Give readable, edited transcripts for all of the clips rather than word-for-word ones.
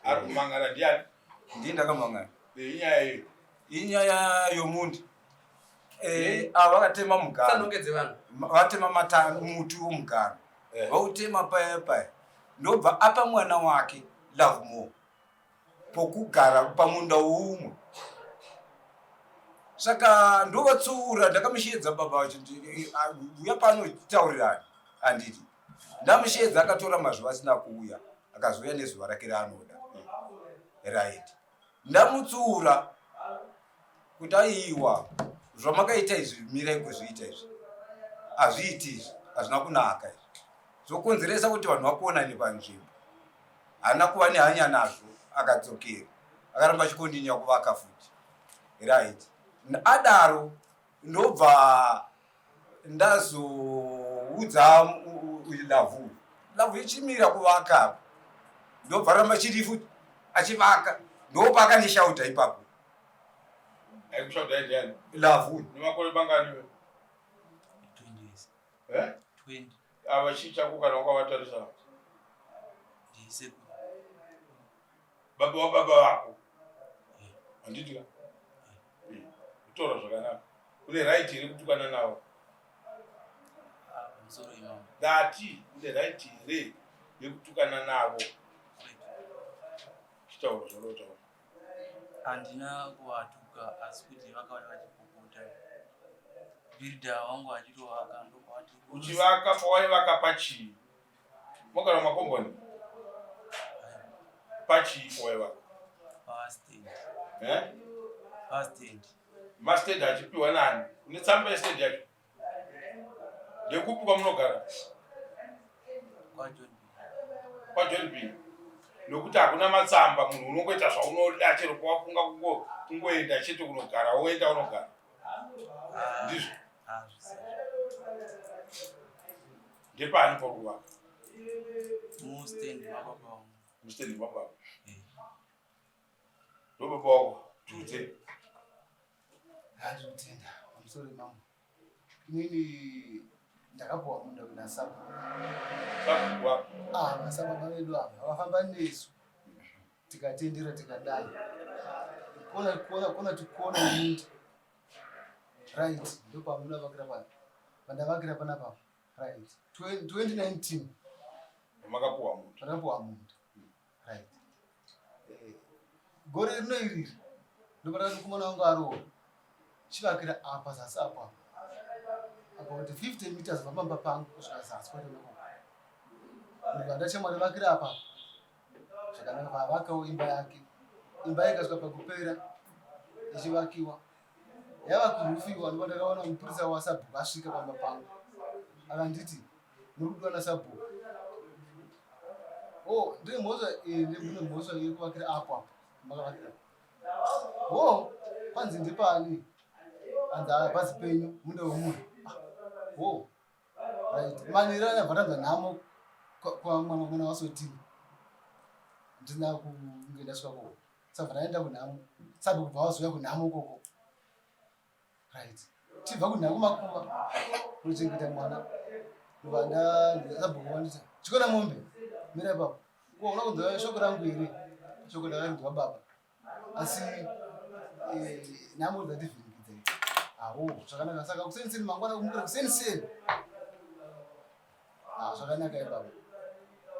Ari kumangara ndiani? Ndiye ndakamangara. Eh, inyaya iyo. Inyaya yomundi. Eh, ava vakatema mugano. Sanongedze vanhu. Vatema matano muti womugano. Eh. Vautema paya paya. Ndobva apa mwana wake Lovemore pokugara pamunda woumwe. Saka ndovatsuura ndakamusheedza baba vacho uya pano taurirani handiti. Ndamusheedza akatora mazuva asina kuuya akazouya nezuva rake raanoda. Right. Ndamutsuura kuti aiwa zvamakaita izvi mirai kuzviita izvi hazviiti izvi hazvina kunaka izvi zvokonzeresa kuti vanhu vakuonane panzvimbo haana kuva nehanya nazvo akadzokera akaramba achikondinya kuvaka futi right adaro ndobva ndazoudza lavhu lavhu ichimira kuvaka apa ndobva ramba chiri futi achivaka ndopaakandishauta ipapo Aikushaudai ndiani? Lavhu. Nemakore mangani iwe? 20 years. Eh? 20. Ava chii chako kana wakavatarisa? Ndisekuru. Baba wababa vako. Eh. Handiti ka? Eh. Kutaura zvakanaka. Une right here kutukana navo? Ah, pamusoro imamo. Ndati une right here yekutukana navo? Right. Chitaura zvaunotaura. Handina kuvatuka asi kuti vakauya vachipopota. Builder wangu achitovaka ndopavati Uchivaka pawaivaka pachii? Mogara mumakomboni? Pachii pawaivaka? Pastand. Eh? Pastand. Mastand achipiwa nani? Une tsamba yestand yacho? Ndekupi kwamunogara? KwaJohn B. KwaJohn B. Nokuti hakuna matsamba, munhu unongoita zvaunoda chero kwawafunga kungoenda chete kunogara woenda unogara. Ah, Ndizvo. Ah, zvisizvo. Ndepani pauri kuvaka? Mustand mababa vangu. Mustand mababa. Eh. Ndobaba wako. Tiudze. Handinotenda pamusoro imambo. Inini ndakapuwa munda nasabhuku. Sabhuku wako. Ah, vasababa vedu ava vafamba nesu tikatendera tikadai. Kona kona kona tikona munda. Right, ndopamunavakira pano. Pandavakira panapa. Right. 2019 Makapuwa munda. Takapuwa munda. Right. Eh, gore rino iriri ndopataka mukomana wangu aroora chivakira apa zasi apo apa about 50 meters kubva pamba pangu kusvika zasi kwatonako ndobva ndachamwari vakira apa zvakanaka vavakawo imba yake imba ikasvika pakupera ichivakiwa yava kurufiwa ndipo ndakaona mupurisa wasabhuku asvika pamba pangu akanditi muri kudiwa nasabhuku o oh, ndine mhosva eh, ndine mhosva yekuvakira apo apo makavakira o oh, kwanzi ndipani anzi hapasi penyu munda wemunhu o oh, right manero anabva tanzwa nhamo kwamwana mwana wasotini ndisina kunge ndasvika koko sabva ndaenda kunhamo sabva kubva wazouya kunhamo ukoko right tibva kunhamo makuva kunochengeta mwana ndobva ndasabhuku vanditi chikona mombe mira ipapo ko una kunzwa shoko rangu here shoko ndakarinzwa baba asi eh, nhamo dzativhiringidza idzi awo zvakanaka saka kuseniseni mangwana kumukira kuseniseni ah, zvakanaka ibaba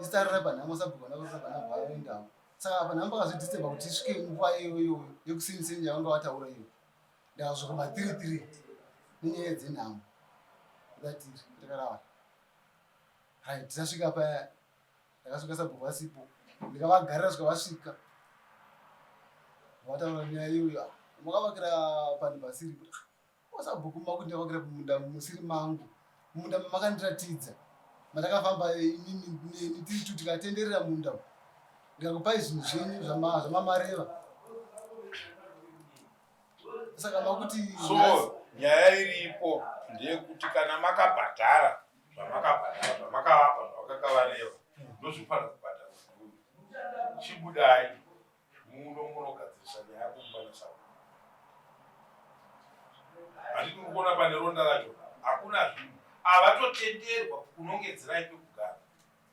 isitarira panhamo sabhuku vana panhamo vaendawo Saka apa nhamba vakazvidisturba kuti isvike nguva iyoyo iyoyo yekusinisini yavanga vataura iyo. Ndakasvika ma 3 3 nenyaya dzenhamo. Ndatiri ndakarara. Right, tisasvika paya ndakasvika sabhuku vasipo ndikavagarira svika vasvika vataura nyaya iyoyo ah, makavakira panhu pasiripo Wasabhuku makuti ndavakira mumunda musiri mangu mumunda makandiratidza mandakafamba inini neni tiri tu tikatenderera munda ndikakupai zvinhu zvenyu zvamamareva saka makuti so nyaya iripo ndeyekuti kana makabhadhara zvamakabhadhara zvamakavapa zvavakakavareva ndozvinofanira kubhadharwa chibudai Muno munogadzirisa nyaya kumba nesabhuku. Handiti uri kuona pane ronda racho? Hakuna zvinhu. Havatotenderwa kukunongedzerai pekugara.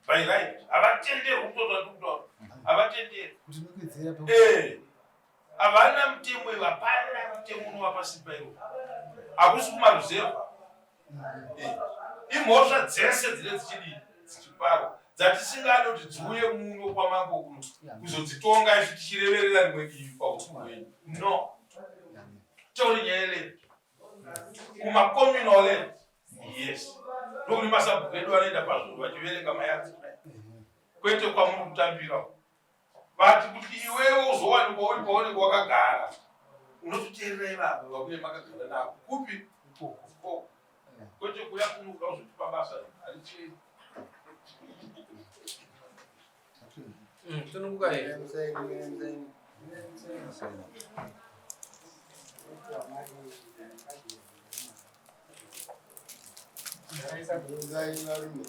By right. Havatenderwi kutotaura ndikutaura. Havatenderi. Eh. Havana mutemo ivo, hapana mutemo unovapa simba iro. Hakusi kumaruzevha. Eh. Imhosva dzese dzine dzichidii dzichiparwa dzatisingade kuti dziuye muno kwamambo kuno kuzodzitonga isu tichireverera rimwe divi pautsuku hwenyu. No. Tauri nyaya yeland. Kumacommunal land. Yes. Ndokuti masabhuku edu anoenda pazvuru vachiverenga mayadzi kudai. Kwete kwamuri kutambira. But kuti iwewe uzowanikwa uri paunenge wakagara unototeerera ivavo vakunge makagara navo kupi ikoko kwete kuya kuno kuda kuzotipa basa haricheni. Tonunguka here? Varume.